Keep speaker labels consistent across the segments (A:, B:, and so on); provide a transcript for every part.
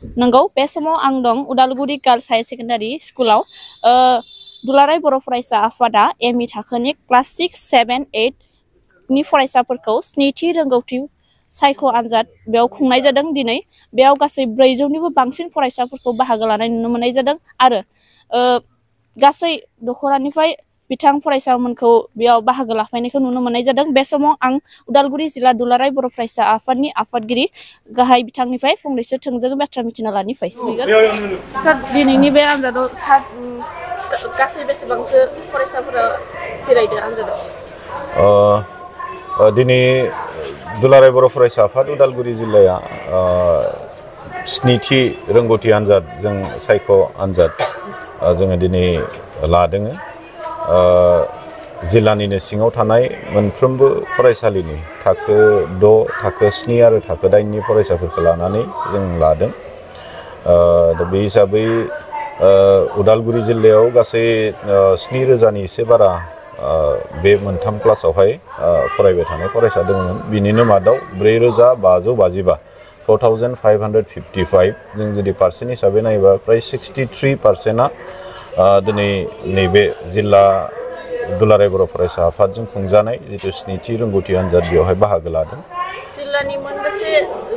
A: नंगौ बे समाव आं दं उदालगुरि गार्लस हायर सेकेन्डारि स्कुलाव दुलाराय बर' फरायसा आफादा एमइ थाखोनि क्लास 6, 7, 8 नि फरायसाफोरखौ स्निथि रोंगौथि सायख' आनजाद बेयाव खुंनाय जादों दिनै बेयाव गासै 400निबो बांसिन फरायसाफोरखौ बाहागो लानाय नुनो मोननाय जादों आरो गासै दख'रानिफ्राय बिथां फरायसामोनखौ बेयाव बाहागो लाफैनायखौ नुनो मोननाय जादों बे समाव आं उदालगुरि जिल्ला दुलाराय बर' फरायसा आफादनि आफादगिरि गाहाय बिथांनिफ्राय फंनैसो थोंजों बाथ्रा मिथिना लानि सार दिनैनि बे आनजादाव गासै बेसेबांसो फरायसाफोरा जिरायदो आनजादाव
B: दिनै दुलाराय बर' फरायसा आफाद उदालगुरि जिल्लाया स्निथि रोंगौथि आनजाद जों सायख' आनजाद जोङो दिनै लादों जिल्लानिनो सिङाव थानाय मोनफ्रोमबो फरायसालिनि थाखो 6, थाखो 7 आरो थाखो 8नि फरायसाफोरखौ लानानै जों लादों दा बे हिसाबै उदालगुरि जिल्लायाव गासै 7,000नि एसे बारा बे मोनथाम क्लासावहाय फरायबाय थानाय फरायसा दंमोन बिनिनो मादाव 4,555 4,555 जों जुदि पार्सेन्ट हिसाबै नायोबा प्राय 63%आ दिनै नैबे जिल्ला दुलाराय बर' फरायसा आफादजों खुंजानाय जितु स्निथि रोंगौथि आनजाद बेवहाय बाहागो लादों
A: जिल्लानि मोनबेसे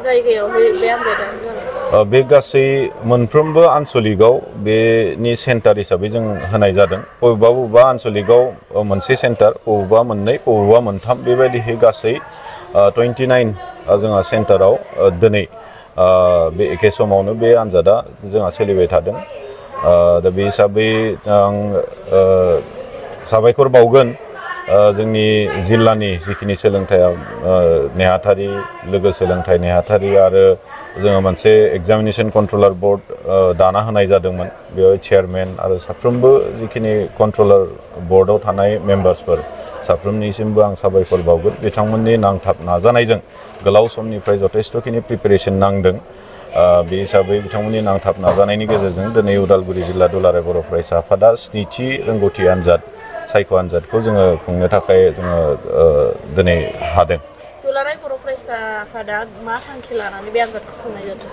A: जायगायावहाय बे आनजादा
B: बे गासै मोनफ्रोमबो आनसलिकआव बेनि सेन्टार हिसाबै जों होनाय जादों बबेबा आनसलिकआव मोनसे सेन्टार बबेबा मोननै बबेबा मोनथाम बेबायदिहै गासै 29 जोंहा सेन्टाराव दिनै बे एखे समावनो बे आनजादा जोंहा सोलिबाय थादों दा बे हिसाबै आं साबायखर बावगोन जोंनि जिल्लानि जिखिनि सोलोंथाइ नेहाथारि लोगो सोलोंथाइ नेहाथारि आरो जोङो मोनसे एग्जामिनेशन कन्ट्रलार बर्ड दाना होनाय जादोंमोन बेयाव चेयारमेन आरो साफ्रोमबो जिखिनि कन्ट्रलार बर्डआव थानाय मेम्बार्सफोर साफ्रोमनिसिमबो आं साबायखर बावगोन बिथांमोननि नांथाब नाजानायजों गोलाव समनिफ्राय जथेस्थ'खिनि प्रिपेरेसन नांदों बे हिसाबै बिथांमोननि नांथाब नाजानायनि गेजेरजों दिनै उदालगुरि जिल्ला दुलाराय बर' फरायसा आफादा स्निथि रोंगौथि आनजाद सायख' आनजादखौ जोङो खुंनो थाखाय जोङो दिनै हादों
A: दुलाराय बर' फरायसा आफादा मा थांखि लानानै बे आनजादखौ खुंनाय जादों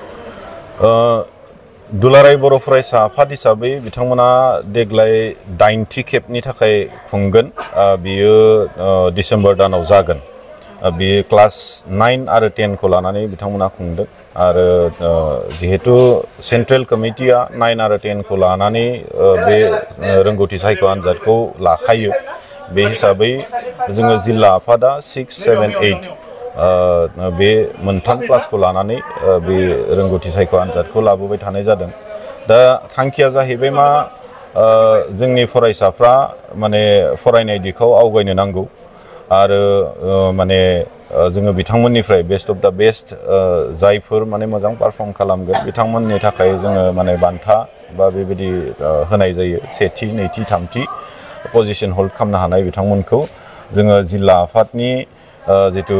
B: दुलाराय बर' फरायसा आफाद हिसाबै बिथांमोना देग्लाय 8थि खेबनि थाखाय खुंगोन बियो डिसेम्बर दानाव जागोन बेयो क्लास 9 आरो 10 खौ लानानै बिथांमोना खुंदों आरो जिहेतु सेन्ट्रेल कमिटिया 9 आरो 10 खौ लानानै बे रोंगौथि सायख' आनजादखौ लाखायो बे हिसाबै जोङो जिल्ला आफादा 6, 7, 8 बे मोनथाम क्लासखौ लानानै बे रोंगौथि सायख' आनजादखौ लाबोबाय थानाय जादों दा थांखिया जाहैबाय मा जोंनि फरायसाफ्रा माने फरायनाय दिखाव आवगायनो नांगौ आरो माने जोङो बिथांमोननिफ्राय बेस्ट अफ दा बेस्ट जायफोर माने मोजां पारफर्म खालामगोन बिथांमोननि थाखाय जोङो माने बान्था बा बेबायदि होनाय जायो सेथि नैथि थामथि पजिशन होल्ड खालामनो हानाय बिथांमोनखौ जोङो जिल्ला आफादनि जितु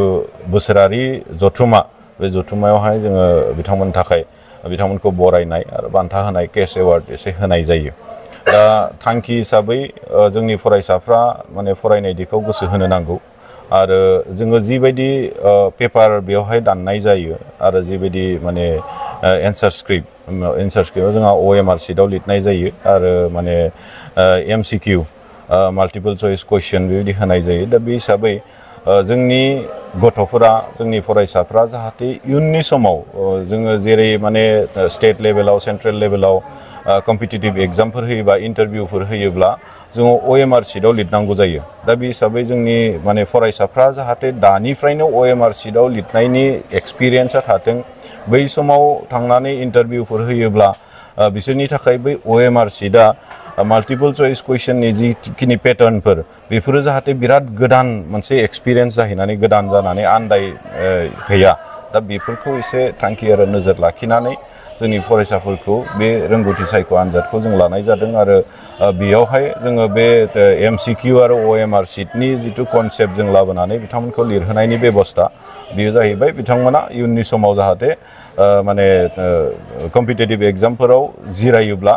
B: बोसोरारि जथुमा बे जथुमायावहाय जोङो बिथांमोननि थाखाय बिथांमोनखौ बरायनाय आरो बान्था होनाय केश एवार्ड एसे होनाय जायो दा थांखि हिसाबै जोंनि फरायसाफ्रा माने फरायनाय दिखाव गोसो होनो नांगौ आरो जोङो जिबायदि पेपार बेवहाय दाननाय जायो आरो जिबायदि माने एन्सार स्क्रिप्टआव जोंहा OMR शीटआव लिरनाय जायो आरो माने MCQ माल्टिपल चॉइस कुएस्शन बेबायदि होनाय जायो दा बे हिसाबै जोंनि गथ'फोरा जोंनि फरायसाफ्रा जाहाथे इयुननि समाव जोङो जेरै माने स्टेट लेभेलाव सेन्ट्रेल लेभेलाव कम्पिटिटिभ एग्जामफोर होयोबा इन्टारभिउफोर होयोब्ला जोङो OMR शीटआव लिरनांगौ जायो दा बे हिसाबै जोंनि माने फरायसाफ्रा जाहाथे दानिफ्रायनो OMR शीटआव लिरनायनि एक्सपिरियेन्सआ थाथों बै समाव थांनानै इन्टारभिउफोर होयोब्ला बिसोरनि थाखाय बै OMR शीटआ माल्टिपल चॉइस कुएस्शननि जिखिनि पेटार्नफोर बेफोरो जाहाथे बिराद गोदान मोनसे एक्सपिरियेन्स जाहैनानै गोदान जानानै आन्दायहैया दा बेफोरखौ एसे थांखि आरो नोजोर लाखिनानै जोंनि फरायसाफोरखौ बे रोंगौथि सायख' आनजादखौ जों लानाय जादों आरो बेयावहाय जोङो बे MCQ आरो OMR शीटनि जिथु कनसेप्ट जों लाबोनानै बिथांमोनखौ लिरहोनायनि बेबस्था बेयो जाहैबाय बिथांमोना इयुननि समाव जाहाथे माने कम्पिटिटिभ एग्जामफोराव जिरायोब्ला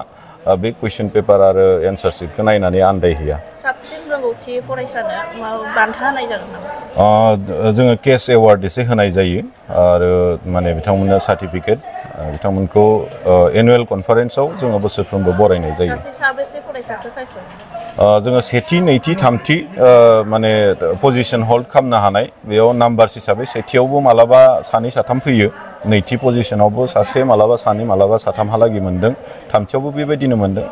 B: बे कुएस्शन पेपार आरो एन्सार शीटखौ नायनानै आन्दायहैया
A: साबसिन रोंगौथि फरायसानो बान्था होनाय जागोन नामा
B: जोङो केश एवार्ड एसे होनाय जायो आरो माने बिथांमोननो सार्टिफिकेट बिथांमोनखौ एनुवेल कनफारेन्सआव जोङो बोसोरफ्रोमबो बरायनाय जायो। जोङो सेथि नैथि थामथि माने पजिशन हल्ड खालामनो हानाय बेयाव नाम्बार्स हिसाबै सेथियावबो मालाबा सानै साथाम फैयो, नैथि पजिशनावबो सासे मालाबा सानै मालाबा साथामहालागै मोनदों, थामथियावबो बेबायदिनो मोनदों।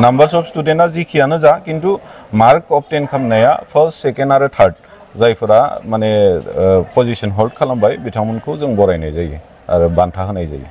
B: नाम्बार्स अफ स्टुडेन्टआ जिखियानो जा खिन्थु मार्क अबटेन खालामनाया फार्स्ट सेकेन्ड आरो थार्ड जायफोरा माने पजिशन हल्ड खालामबाय बिथांमोनखौ जों बरायनाय जायो आरो बान्था होनाय जायो।